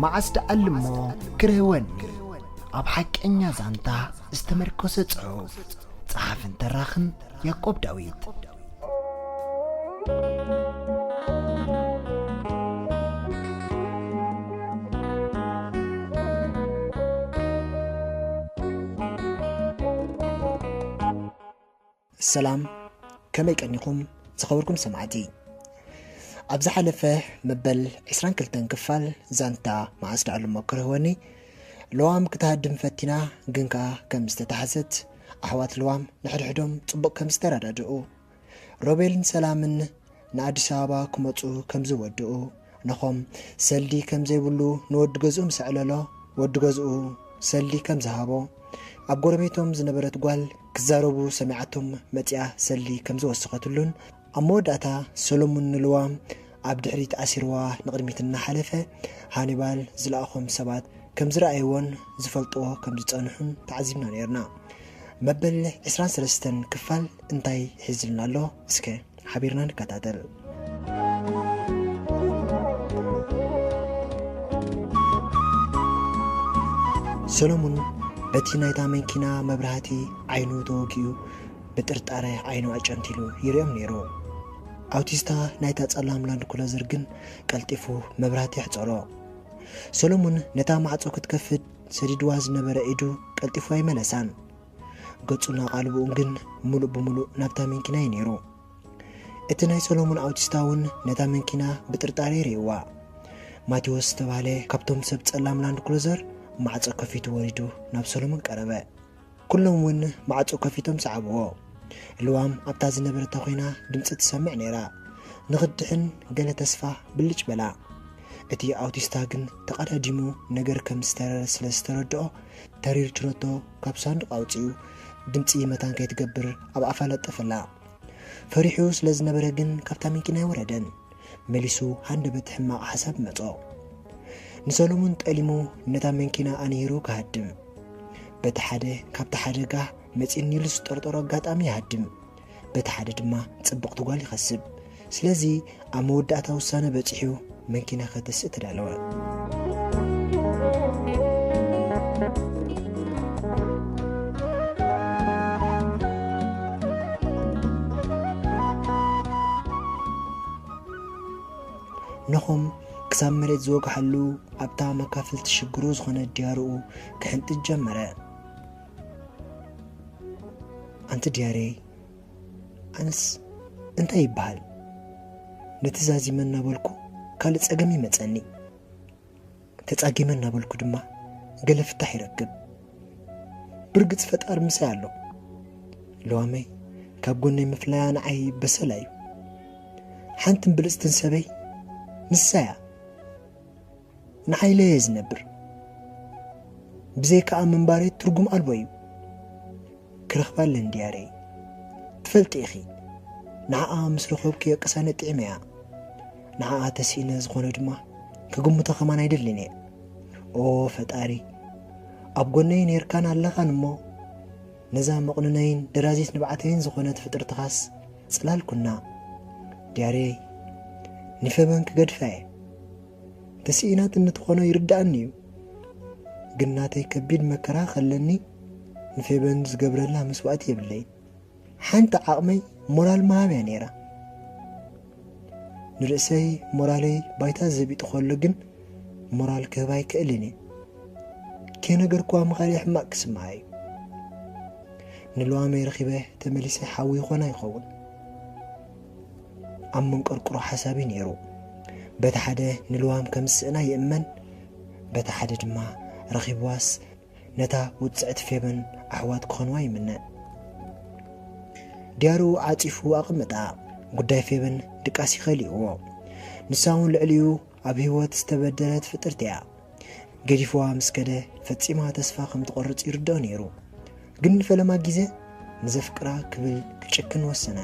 መዓስ ደኣልሞ ክረህወኒ? ኣብ ሓቀኛ ዛንታ ዝተመርኮሰ ጽሑፍ። ጸሓፍን ተራኽን ያዕቆብ ዳዊት። ሰላም፣ ከመይ ቀኒኹም ዝኸበርኩም ሰማዕቲ? ኣብ ዝሓለፈ መበል ዕስራን ክልተን ክፋል ዛንታ መዓስ ደኣልሞ ክረህወኒ፣ ልዋም ክትሃድም ፈቲና ግን ከኣ ከም ዝተታሕዘት፣ ኣሕዋት ልዋም ንሕድሕዶም ጽቡቕ ከም ዝተረዳድኡ፣ ሮቤልን ሰላምን ንኣዲስ ኣበባ ክመጹ ከም ዝወድኡ፣ ነኾም ሰልዲ ከም ዘይብሉ ንወዲ ገዝኡ ምስ ኣዕለሎ፣ ወዲ ገዝኡ ሰልዲ ከም ዝሃቦ፣ ኣብ ጎረቤቶም ዝነበረት ጓል ክዛረቡ ሰሚዓቶም መጺኣ ሰልዲ ከም ዝወሰኸትሉን፣ ኣብ መወዳእታ ሰሎሙን ንልዋም ኣብ ድሕሪት ኣሲርዋ ንቕድሚት እናሓለፈ፣ ሃኒባል ዝለኣኾም ሰባት ከም ዝረኣይዎን ዝፈልጥዎ ከም ዝጸንሑን ተዓዚብና ነይርና። መበል ዕስራን ሰለስተን ክፋል እንታይ ሒዝልና ኣሎ? እስከ ሓቢርና ንከታተል። ሰሎሙን በቲ ናይታ መንኪና መብራህቲ ዓይኑ ተወጊኡ ብጥርጣረ ዓይኑ ኣጨንቲሉ ይርእዮም ነይሩ። ኣውቲስታ ናይታ ጸላም ላንድ ክሩዘር ግን ቀልጢፉ መብራህቲ ኣሕጸሮ። ሰሎሙን ነታ ማዕጾ ክትከፍት ሰዲድዋ ዝነበረ ኢዱ ቀልጢፉ ኣይመለሳን። ገጹን ኣቓልቦኡን ግን ምሉእ ብምሉእ ናብታ መንኪና እዩ ነይሩ። እቲ ናይ ሰሎሙን ኣውቲስታ እውን ነታ መንኪና ብጥርጣረ ይርእይዋ። ማቴዎስ ዝተባህለ ካብቶም ሰብ ጸላም ላንድ ክሩዘር ማዕጾ ከፊቱ ወሪዱ ናብ ሰሎሙን ቀረበ። ኩሎም እውን ማዕጾ ከፊቶም ሰዓብዎ። ልዋም ኣብታ ዝነበረታ ኮይና ድምጺ ትሰምዕ ነይራ። ንኽድሕን ገለ ተስፋ ብልጭ በላ። እቲ ኣውቲስታ ግን ተቐዳዲሙ ነገር ከም ዝተረረ ስለ ዝተረድኦ፣ ተሪር ችረቶ ካብ ሳንዱቕ ኣውጺኡ ድምጺ መታን ከይትገብር ኣብ ኣፋ ለጠፈላ። ፈሪሑ ስለ ዝነበረ ግን ካብታ መኪና ኣይወረደን። መሊሱ ሃንደበት ሕማቕ ሓሳብ መጾ። ንሰሎሙን ጠሊሙ ነታ መኪና ኣንሂሩ ክሃድም። በቲ ሓደ ካብቲ ሓደጋ መጺእኒ ኢሉ ዝጠርጠሮ ኣጋጣሚ ይሃድም። በቲ ሓደ ድማ ጽብቕቲ ጓል ይኸስብ። ስለዚ ኣብ መወዳእታ ውሳነ በጺሑ መኪና ከተስእ ተዳለወ። ነኾም ክሳብ መሬት ዝወግሓሉ ኣብታ መካፍልቲ ሽግሩ ዝኾነት ድያርኡ ክሕንጥጥ ጀመረ። ኣንቲ ድያረይ፣ ኣነስ እንታይ ይበሃል? ነቲ ዛዚመ እናበልኩ ካልእ ጸገም ይመጸኒ። ተጻጊመ እናበልኩ ድማ ገለ ፍታሕ ይረክብ። ብርግጽ ፈጣሪ ምሳይ ኣሎ። ልዋመይ ካብ ጎነይ ምፍላያ ንዓይ በሰላ እዩ። ሓንትን ብልጽትን ሰበይ ንሳ እያ። ንዓይ ኢለ እየ ዝነብር። ብዘይካኣ ምንባረይ ትርጉም ኣልቦ እዩ። ክረኽባ ኣለኒ ድያረይ። ትፈልጢ ኢኺ፣ ንዓኣ ምስ ረኸብኩ የቅሳነ ጥዒመያ። ንዓኣ ተስኢነ ዝኾነ ድማ ክግምቶ ከማን ኣይደልን እየ። ኦ ፈጣሪ፣ ኣብ ጎነይ ነይርካን ኣለኻን እሞ፣ ነዛ መቕንነይን ደራዚት ንብዓተይን ዝኾነት ፍጥርትኻስ ጽላል ኩና። ድያረይ፣ ንፈበን ክገድፋ እየ። ተስኢናትኒ ትኾኖ ይርድኣኒ እዩ። ግን ናተይ ከቢድ መከራ ከለኒ ንፌበን ዝገብረላ መስዋእቲ የብለይን። ሓንቲ ዓቕመይ ሞራል ምሃብ እያ ነይራ። ንርእሰይ ሞራለይ ባይታ ዘቢጡ ከሎ ግን ሞራል ክህባ ኣይክእልን እየ። ከይነገርኩዋ ምኻደይ ሕማቕ ክስምዓ እዩ። ንልዋመይ ረኺበ ተመሊሰ ሓዊ ይኾና ይኸውን። ኣብ መንቀርቅሮ ሓሳቢ ነይሩ። በቲ ሓደ ንልዋም ከም ዝስእና ይእመን፣ በቲ ሓደ ድማ ረኺብዋስ ነታ ውጽዕቲ ፌበን ኣሕዋት ክኾንዋ ይምነ። ድያሩ ዓጺፉ ኣቐመጣ። ጉዳይ ፌበን ድቃስ ይኸሊእዎ። ንሳ እውን ልዕሊኡ ኣብ ህይወት ዝተበደለት ፍጥርቲ እያ። ገዲፍዋ ምስ ከደ ፈጺማ ተስፋ ከም ትቖርጽ ይርድኦ ነይሩ። ግን ንፈለማ ግዜ ንዘፍቅራ ክብል ክጭክን ወሰነ።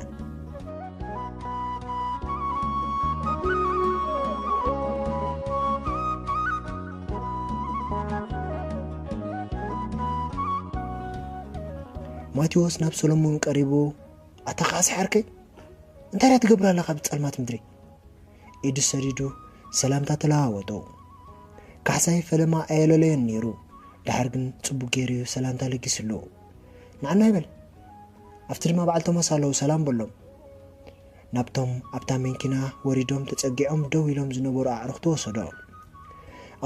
ማቴዎስ ናብ ሰሎሞን ቀሪቡ፣ "ኣታ ከኣ ሰሓርከይ፣ እንታይ ደኣ ትገብር ኣለኻ ኣብ ጸልማት ምድሪ?" ኢዱ ሰዲዱ ሰላምታ ተለዋወጡ። ካሕሳይ ፈለማ ኣየለለዮን ነይሩ። ደሓር ግን ጽቡቕ ገይሩ እዩ ሰላምታ ለጊስሉ። "ንዓና ይበል፣ ኣብቲ ድማ በዓል ቶማስ ኣለዉ፣ ሰላም በሎም።" ናብቶም ኣብታ መኪና ወሪዶም ተጸጊዖም ደው ኢሎም ዝነበሩ ኣዕሩኽቲ ወሰዶ።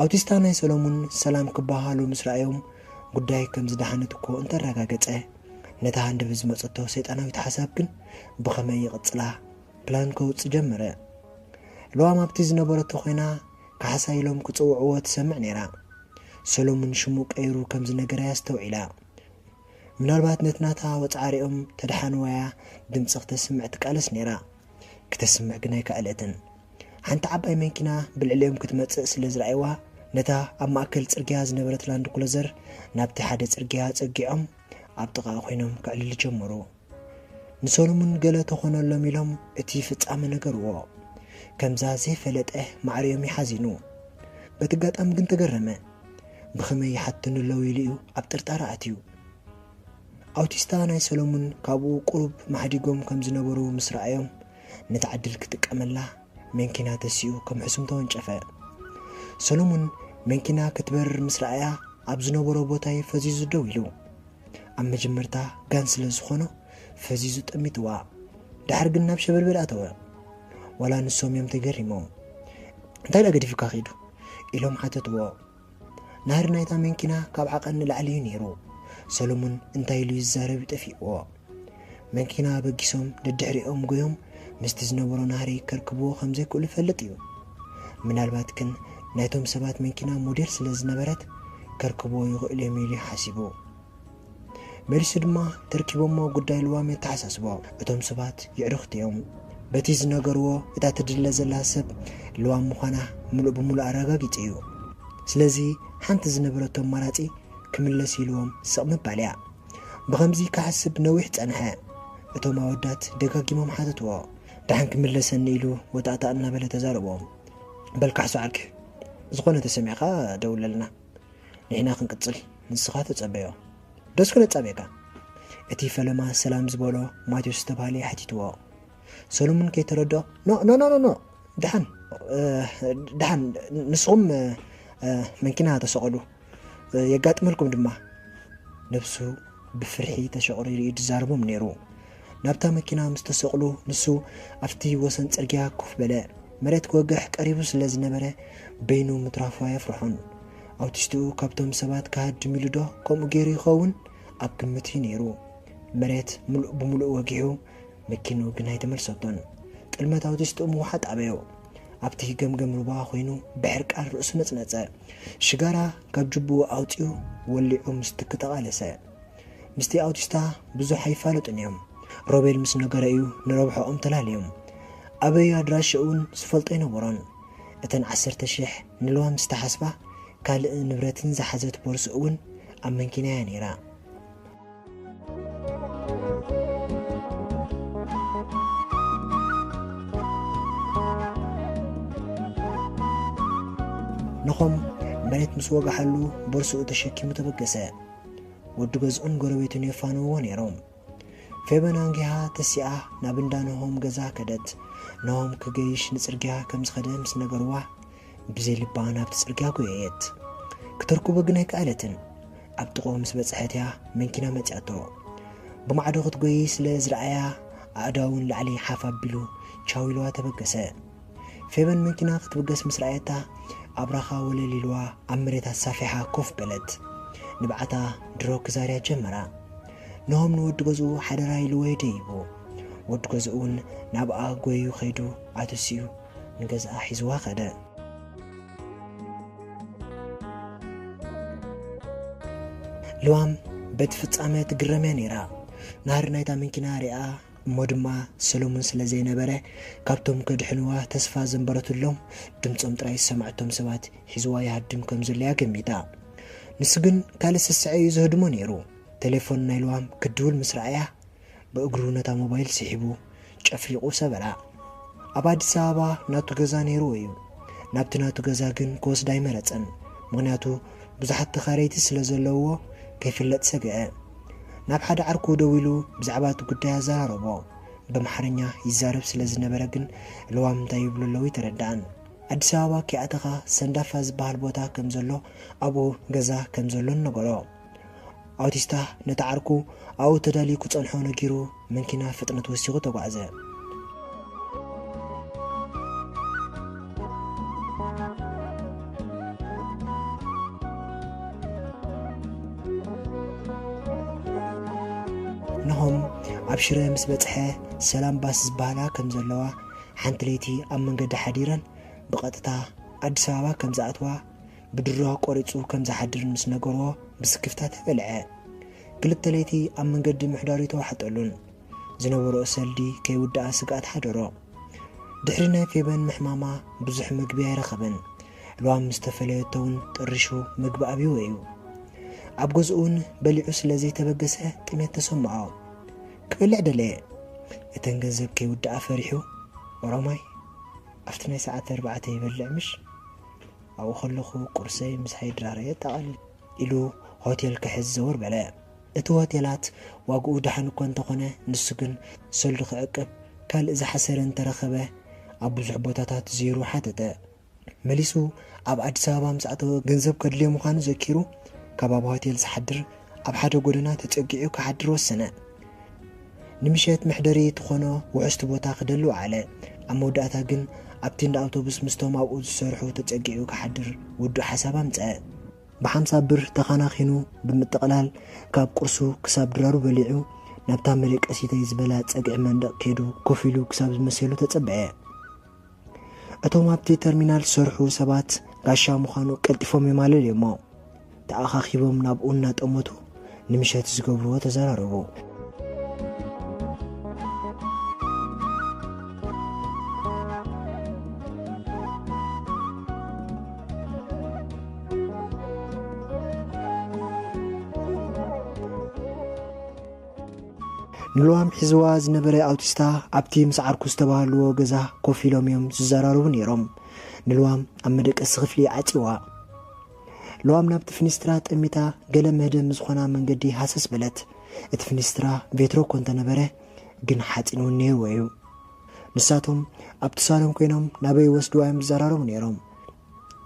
ኣውቲስታ ናይ ሰሎሙን ሰላም ክበሃሃሉ ምስ ረኣዮም፣ ጉዳይ ከም ዝደሓነት እኮ እንተረጋገጸ፣ ነታ ሃንደበት ዝመጸቶ ሰይጣናዊት ሓሳብ ግን ብኸመይ ይቕጽላ ፕላን ከውጽእ ጀመረ። ልዋም ኣብቲ ዝነበረቶ ኮይና፣ ካሕሳ ኢሎም ክጽውዕዎ ትሰምዕ ነይራ። ሰሎሙን ሽሙ ቀይሩ ከም ዝነገራ ኣስተውዒላ። ምናልባት ነቲ ናታ ወጽዓ ሪኦም ተድሓንዋያ ድምጺ ክተስምዕ ትቃለስ ነይራ። ክተስምዕ ግን ኣይከኣለትን። ሓንቲ ዓባይ መኪና ብልዕሊኦም ክትመጽእ ስለ ዝረኣይዋ፣ ነታ ኣብ ማእከል ጽርግያ ዝነበረት ላንድ ክሎዘር ናብቲ ሓደ ጽርግያ ጸጊዖም ኣብ ጥቓ ኮይኖም ከዕልሉ ጀመሩ። ንሰሎሙን ገለ ተኾነሎም ኢሎም እቲ ፍጻመ ነገርዎ። ከምዛ ዘይፈለጠ ማዕሪኦም ይሓዚኑ። በቲ ኣጋጣሚ ግን ተገረመ። ብኸመይ ይሓትኑ ኣለዉ ኢሉ እዩ ኣብ ጥርጣረ ኣትዩ። ኣውቲስታ ናይ ሰሎሙን ካብኡ ቁሩብ ማሕዲጎም ከም ዝነበሩ ምስ ረኣዮም፣ ነታ ዕድል ክጥቀመላ መንኪና ተሲኡ ከም ሕሱም ተወንጨፈ። ሰሎሙን መንኪና ክትበርር ምስ ረኣያ፣ ኣብ ዝነበሮ ቦታ እዩ ፈዚዙ ደው ኢሉ። ኣብ መጀመርታ ጋን ስለ ዝኾኖ ፈዚዙ ጠሚትዋ። ደሓር ግን ናብ ሸበልበል ኣተወ። ዋላ ንሶም እዮም ተገሪሞም። "እንታይ ደኣ ገዲፉካ ከይዱ?" ኢሎም ሓተትዎ። ናህሪ ናይታ መንኪና ካብ ዓቐን ንላዕሊ እዩ ነይሩ። ሰሎሙን እንታይ ኢሉ ይዛረብ እዩ ጠፊእዎ። መንኪና ኣበጊሶም ደድሕሪኦም ጎዮም ምስቲ ዝነበሮ ናህሪ ከርክብዎ ከም ዘይክእሉ ይፈልጥ እዩ። ምናልባት ግን ናይቶም ሰባት መንኪና ሞዴል ስለ ዝነበረት ከርክብዎ ይኽእሉ እዮም ኢሉ ሓሲቡ። መሊሱ ድማ ተርኪቦሞ ጉዳይ ልዋም የተሓሳስቦ። እቶም ሰባት የዕሩኽቲ እዮም። በቲ ዝነገርዎ እታ ትድለ ዘላ ሰብ ልዋም ምዃና ምሉእ ብምሉእ ኣረጋጊጹ እዩ። ስለዚ ሓንቲ ዝነበረቶ ኣማራጺ ክምለስ ኢልዎም ስቕ ምባል እያ። ብኸምዚ ክሓስብ ነዊሕ ጸንሐ። እቶም ኣወዳት ደጋጊሞም ሓተትዎ። ደሓን ክምለሰኒ ኢሉ ወጣእጣእ እናበለ ተዛረቦም። "በል ካሕሱ ዓርኪ፣ ዝኾነ ተሰሚዕካ ደውለልና። ንሕና ክንቅጽል፣ ንስኻ ተጸበዮ። ዶስ ክነጻብየካ?" እቲ ፈለማ ሰላም ዝበሎ ማቴዎስ ዝተባህለ ሓቲትዎ። ሰሎሙን ከይተረድኦ፣ "ኖ፣ ኖ፣ ኖ፣ ኖ፣ ኖ፣ ደሓን፣ እ፣ ደሓን፣ ንስኹም፣ እ፣ እ፣ መንኪና ተሰቐሉ፣ እ፣ የጋጥመልኩም ድማ።" ነብሱ ብፍርሒ ተሸቑሪሩ እዩ ዝዛረቦም ነይሩ። ናብታ መኪና ምስ ተሰቕሉ፣ ንሱ ኣብቲ ወሰን ጽርግያ ኮፍ በለ። መሬት ክወግሕ ቀሪቡ ስለ ዝነበረ፣ በይኑ ምትራፉ ኣየፍርሖን። ኣውቲስትኡ ካብቶም ሰባት ክሃድም ኢሉ ዶ ከምኡ ገይሩ ይኸውን? ኣብ ግምት እዩ ነይሩ። መሬት ምሉእ ብምሉእ ወጊሑ፣ መኪንኡ ግን ኣይተመልሰቶን። ጥልመት ኣውቲስትኡ ምውሓጥ ኣበዮ። ኣብቲ ገምገም ሩባ ኮይኑ ብሕርቃን ርእሱ ነጽነጸ። ሽጋራ ካብ ጅቡኡ ኣውጺኡ ወሊዑ ምስቲ ክተቓለሰ። ምስቲ ኣውቲስታ ብዙሕ ኣይፋለጡን እዮም። ሮቤል ምስ ነገረ እዩ ንረብሖኦም ተላልዮም። ኣበዩ ኣድራሽኡ እውን ዝፈልጦ ኣይነበሮን። እተን ዓሰርተ ሽሕ ንልዋም ዝተሓስባ ካልእ ንብረትን ዝሓዘት ቦርስ እውን ኣብ መንኪና እያ ነይራ። ነኾም መሬት ምስ ወጋሓሉ ቦርስኡ ተሸኪሙ ተበገሰ። ወዲ ገዝኡን ጎረቤቱን የፋንውዎ ነይሮም። ፌበን ኣንጊሃ ተሲኣ ናብ እንዳ ነሆም ገዛ ከደት። ነሆም ክገይሽ ንጽርግያ ከም ዝኸደ ምስ ነገርዋ፣ ብዘይ ልባ ናብቲ ጽርግያ ጎየየት። ክተርክቦ ግን ኣይከኣለትን። ኣብ ጥቕኡ ምስ በጽሐት እያ መንኪና መጺኣቶ። ብማዕዶ ክትጎይ ስለ ዝረኣያ፣ ኣእዳውን ላዕሊ ሓፍ ኣቢሉ ቻው ኢልዋ ተበገሰ። ፌበን መንኪና ክትብገስ ምስ ረኣየታ፣ ኣብራኻ ወለል ኢልዋ ኣብ መሬት ኣሳፊሓ ኮፍ በለት። ንብዓታ ድሮ ክዛርያ ጀመራ። ነሆም ንወዲ ገዝኡ ሓደራ ኢልዎ እዩ ደይቡ። ወዲ ገዝኡ እውን ናብኣ ጎዩ ከይዱ ኣተሲኡ ንገዝኣ ሒዝዋ ከደ። ልዋም በቲ ፍጻመ ትግረም እያ ነይራ። ናህሪ ናይታ መንኪና ሪኣ እሞ ድማ ሰሎሙን ስለ ዘይነበረ፣ ካብቶም ከድሕንዋ ተስፋ ዘንበረትሎም ድምጾም ጥራይ ዝሰማዕቶም ሰባት ሒዝዋ ይሃድም ከም ዘሎ እያ ገሚታ። ንሱ ግን ካልእ ስስዐ እዩ ዘህድሞ ነይሩ። ቴሌፎን ናይ ልዋም ክድውል ምስ ረኣያ፣ ብእግሩ ነታ ሞባይል ስሒቡ ጨፍሊቑ ሰበራ። ኣብ ኣዲስ ኣበባ ናቱ ገዛ ነይርዎ እዩ። ናብቲ ናቱ ገዛ ግን ክወስዳ ኣይመረጸን። ምኽንያቱ ብዙሓት ተኻረይቲ ስለ ዘለውዎ ከይፍለጥ ሰገአ። ናብ ሓደ ዓርኩ ደዊሉ ብዛዕባ እቲ ጉዳይ ኣዘራረቦ። ብኣምሓርኛ ይዛረብ ስለ ዝነበረ ግን ልዋም እንታይ ይብሉ ኣለዉ ኣይተረድኣን። ኣዲስ ኣበባ ከይኣተኻ ሰንዳፋ ዝበሃል ቦታ ከም ዘሎ፣ ኣብኡ ገዛ ከም ዘሎን ነገሮ። ኣውቲስታ ነቲ ዓርኩ ኣብኡ ተዳልዩ ክጸንሖ ነጊሩ፣ መንኪና ፍጥነት ወሲኹ ተጓዕዘ። ነሆም ኣብ ሽረ ምስ በጽሐ፣ ሰላም ባስ ዝበሃላ ከም ዘለዋ፣ ሓንቲ ለይቲ ኣብ መንገዲ ሓዲረን፣ ብቐጥታ ኣዲስ ኣበባ ከም ዝኣትዋ፣ ብድሮ ቆሪጹ ከም ዝሓድር ምስ ነገርዎ፣ ብስክፍታ ተበልዐ። ክልተ ለይቲ ኣብ መንገዲ ምሕዳሩ ተዋሕጠሉን፣ ዝነበሮ ሰልዲ ከይውድኣ ስግኣት ሓደሮ። ድሕሪ ናይ ፌበን ምሕማማ ብዙሕ ምግቢ ኣይረኸበን። ልዋም ምስ ተፈለየቶ እውን ጥሪሹ ምግቢ ኣብይዎ እዩ። ኣብ ገዝኡ እውን በሊዑ ስለ ዘይተበገሰ ጥሜት ተሰምዖ። ክበልዕ ደለየ። እተን ገንዘብ ከይውድኣ ፈሪሑ፣ ኦሮማይ፣ ኣብቲ ናይ ሰዓት ኣርባዕተ ይበልዕ ምሽ? ኣብኡ ከለኹ ቁርሰይ ምስ ሃይድራረየ ጠቓሊል፣ ኢሉ ሆቴል ክሕዝ ዘወር በለ። እቲ ሆቴላት ዋግኡ ደሓን እኳ እንተኾነ፣ ንሱ ግን ሰልዱ ክዕቅብ ካልእ ዝሓሰረ እንተረኸበ፣ ኣብ ብዙሕ ቦታታት ዜሩ ሓተተ። መሊሱ ኣብ ኣዲስ ኣበባ ምስ ኣተወ፣ ገንዘብ ከድልዮ ምዃኑ ዘኪሩ፣ ካብ ኣብ ሆቴል ዝሓድር ኣብ ሓደ ጎደና ተጸጊዑ ክሓድር ወሰነ። ንምሸት መሕደሪ ትኾኖ ውሕስቲ ቦታ ክደሊ ወዓለ። ኣብ መወዳእታ ግን ኣብቲ እንዳ ኣውቶቡስ ምስቶም ኣብኡ ዝሰርሑ ተጸጊዑ ክሓድር ውዱእ ሓሳብ ኣምጸአ። ብሓምሳ ብር ተኻናኺኑ ብምጥቕላል፣ ካብ ቁርሱ ክሳብ ድራሩ በሊዑ፣ ናብታ መደቀሲተይ ዝበላ ጸግዒ መንደቕ ከይዱ ኮፍ ኢሉ ክሳብ ዝመሰሉ ተጸበየ። እቶም ኣብቲ ተርሚናል ዝሰርሑ ሰባት ጋሻ ምዃኑ ቀልጢፎም የማልልዮሞ። ተኣኻኺቦም ናብኡ እናጠመቱ ንምሸት ዝገብርዎ ተዘራረቡ። ንልዋም ሒዝዋ ዝነበረ ኣውቲስታ ኣብቲ ምስ ዓርኩ ዝተባህልዎ ገዛ ኮፍ ኢሎም እዮም ዝዘራረቡ ነይሮም። ንልዋም ኣብ መደቀሲ ክፍሊ ዓጺዋ። ልዋም ናብቲ ፍኒስትራ ጠሚታ ገለ ምህደም ዝኾና መንገዲ ሃሰስ በለት። እቲ ፍኒስትራ ቬትሮ እኮ እንተነበረ ግን ሓጺን እውን ነይርዎ እዩ። ንሳቶም ኣብቲ ሳሎን ኮይኖም ናበይ ይወስድዋ እዮም ዝዘራረቡ ነይሮም።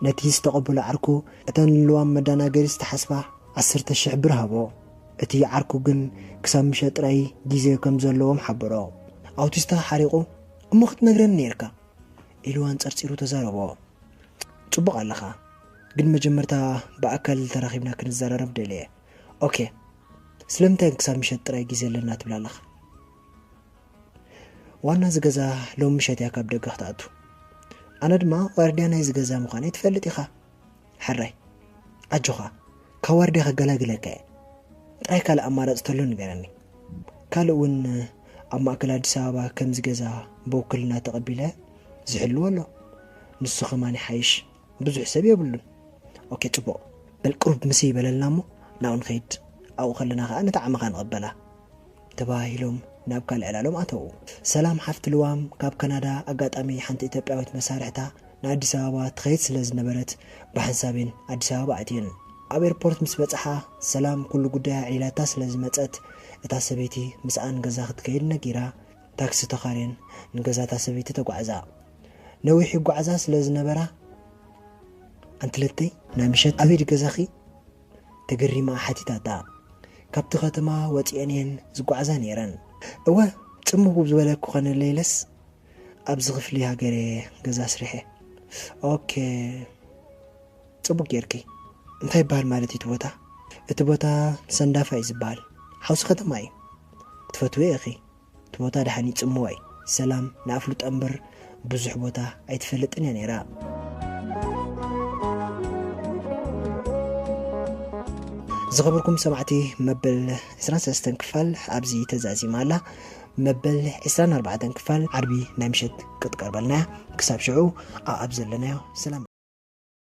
ነቲ ዝተቐበሎ ዓርኩ እተን ንልዋም መደናገሪ ዝተሓስባ ዓሰርተ ሽሕ ብር ሃቦ። እቲ ዓርኩ ግን ክሳብ ምሸት ጥራይ ግዜ ከም ዘለዎም ሓበሮ። ኣውቲስታ ሓሪቑ፣ "እሞ ክትነግረኒ ነይርካ?" ኢሉ ኣንጸርጺሩ ተዛረቦ። "ጽቡቕ ኣለኻ፣ ግን መጀመርታ ብኣካል ተራኺብና ክንዘራረብ ደልየ። ኦኬ፣ ስለምንታይ ክሳብ ምሸት ጥራይ ግዜ ኣለና ትብል ኣለኻ?" "ዋና እዚ ገዛ ሎም ምሸት እያ ካብ ደገ ክትኣቱ። ኣነ ድማ ዋርድያ ናይዚ ገዛ ምዃነይ ትፈልጥ ኢኻ። ሕራይ፣ ኣጆኻ፣ ካብ ዋርድያ ከገላግለካ እየ። ጥራይ ካልእ ኣማራጺ ተሎ ንገረኒ። ካልእ እውን ኣብ ማእከል ኣዲስ ኣበባ ከምዚ ገዛ ብውክልና ተቐቢለ ዝሕልዎ ኣሎ። ንሱ ከማን ይሓይሽ፣ ብዙሕ ሰብ የብሉን። ኦኬ፣ ጽቡቕ። በል ቅሩብ ምስ ይበለልና እሞ ናብኡ ንኸይድ። ኣብኡ ከለና ከኣ ነታ ዓመኻ ንቐበላ" ተባሂሎም ናብ ካልእ ዕላሎም ኣተዉ። ሰላም ሓፍቲ ልዋም ካብ ካናዳ ኣጋጣሚ ሓንቲ ኢትዮጵያዊት መሳርሕታ ንኣዲስ ኣበባ ትኸይድ ስለ ዝነበረት ብሓንሳብ እየን ኣዲስ ኣበባ ኣትየን። ኣብ ኤርፖርት ምስ በጽሓ ሰላም ኩሉ ጉዳያ ኣዕሊላታ ስለ ዝመጸት እታ ሰበይቲ ምስኣን ገዛ ክትከይድ ነጊራ ታክሲ ተኻርየን ንገዛታ ሰበይቲ ተጓዕዛ። ነዊሕ ይጓዓዛ ስለ ዝነበራ፣ "ኣንቲ ለተይ፣ ናይ ምሸት ኣበይ ድዩ ገዛኺ?" ተገሪማ ሓቲታታ። ካብቲ ከተማ ወጺኤን እየን ዝጓዓዛ ነይረን። "እወ፣ ጽምው ዝበለ ክኾነለይ ኢለስ ኣብዚ ክፍሊ ሃገረ ገዛ ስሪሐ። ኦኬ፣ ጽቡቅ ጌርኪ። እንታይ ይበሃል ማለት እዩ እቲ ቦታ?" "እቲ ቦታ ሰንዳፋ እዩ ዝበሃል። ሓውሲ ከተማ እዩ። ክትፈትውዮ ኢኺ። እቲ ቦታ ደሓን እዩ፣ ጽምዋ እዩ። ሰላም ንኣፍልጦ እምበር ብዙሕ ቦታ ኣይትፈልጥን እያ ነይራ." ዝኸበርኩም ሰማዕቲ፣ መበል ዕስራን ሰለስተን ክፋል ኣብዚ ተዛዚማ ኣላ። መበል ዕስራን ኣርባዕተን ክፋል ዓርቢ ናይ ምሸት ክትቀርበልና እያ። ክሳብ ሽዑ ኣብ ኣብ ዘለናዮ ሰላም።